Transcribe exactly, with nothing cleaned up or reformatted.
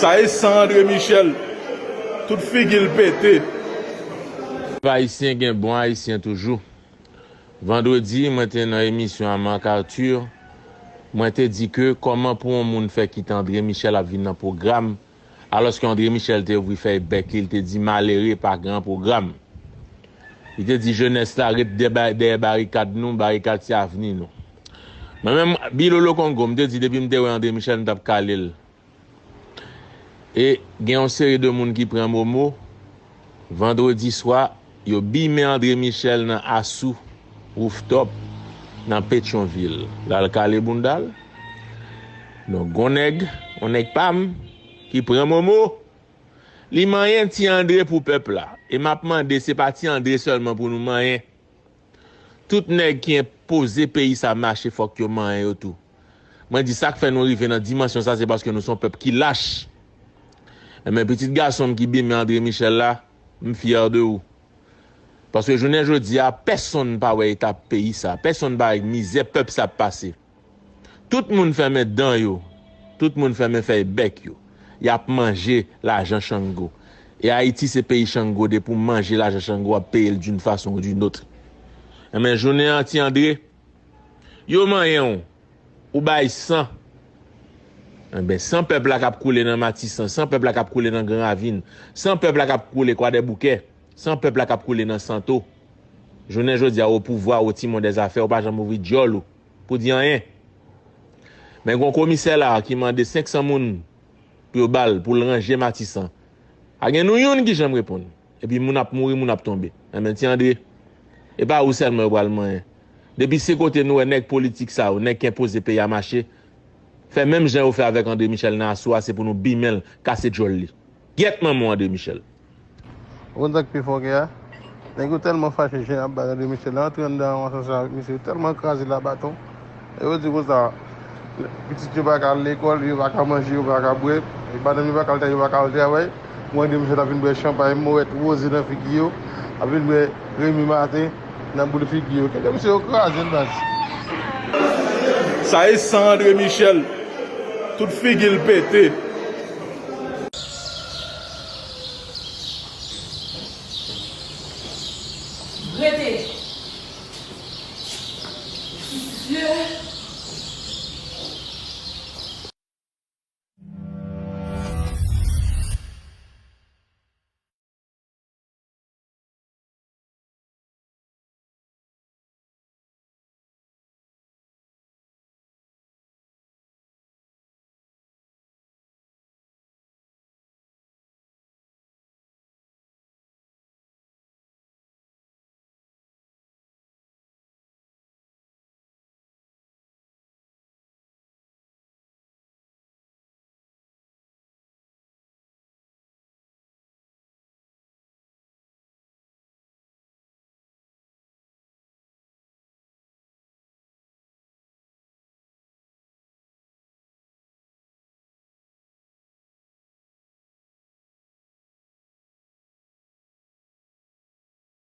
Sa e san André Michel. Tout figi l pete. Pèp ayisyen gen bon ayisyen toujou. Vandredi, mwen te nan emisyon a Marc Arthur. Mwen te di ke kòman pou yon moun fè kite André Michel ap vin nan pwogram, alòske André Michel te ouvri fèy bèk li, li te di malere pa gen pwogram. Li te di jenès la ret dèyè barikad nou, barikad se avni nou. Mwen menm, Bilolo Kongo, m te di depi m te wè André Michel, m t ap kale l. E gen yon seri de moun ki pran momo. Vandredi swa, yo bimen André Michel nan Asou Rooftop nan Petyonvil. L al kale bounda l. Donk, gon nèg, yon nèg pa m, ki pran momo. Li manyen Ti André pou pèp la. E m ap mande, se pa Ti André sèlman pou nou manyen. Tout nèg ki enpoze peyi sa mache, fòk yo manyen yo tou. Mwen di sa k fè nou rive nan dimansyon sa, se paske nou se yon pèp ki lach. Enben, pitit gason m ki bimen André Michel la, m fyè de ou. Paske jounen jodi a, pèsonn pa wè eta peyi sa, pèsonn pa wè mizè pèp sa ap pase. Tout moun fèmen dan yo, tout moun fèmen fèy bèk yo. Y ap manje lajan Chango. E Ayiti se peyi Chango, depi w manje lajan Chango, w ap peye l d'une façon ou d'une autre. Enben, jounen an, Ti André, yo manyen w, ou bay san. Enben, san pèp la k ap koule nan Matisan, san pèp la k ap koule nan Gran Ravin, san pèp la k ap koule Kwadèboukè, san pèp la k ap koule nan Santo. Jounen jodi a, o pouvwa, o timon dèzafè, ou pa janm ouvri djòl ou pou di anyen. Men gon komisè la ki mande senk san moun pou yo ba l, pou l ranje Matisan. A gen nou youn ki janm reponn. Epi moun ap mouri, moun ap tonbe. Enben, Ti André, e pa ou sèlman yo pral manyen. Depi se kote nou wè nèg politik sa yo, nèg ki enpoze peyi a mache, fè menm jan yo fè avèk André Michel nan Asou a, se pou nou bimen l, kase djòl li. Gyèt manman w, André Michel. Ou konn sa k pi fòkè a? Nèg yo tèlman fache jan y ap bay André Michel la, antre anndan yon asansè avèk misye, yo tèlman kraze l a baton. E yo di konsa, pitit yo pa ka al lekòl, yo pa ka manje, yo pa ka bwè, madanm yo pa ka al travay, yo pa ka al travay. Pou André Michel ap vin bwè chanpay, mowèt woze nan figi yo, ap vin bwè Remy Martin nan boul figi yo. Kèk misye yo kraze l baz. Sa e san André Michel. Tout figi l pete.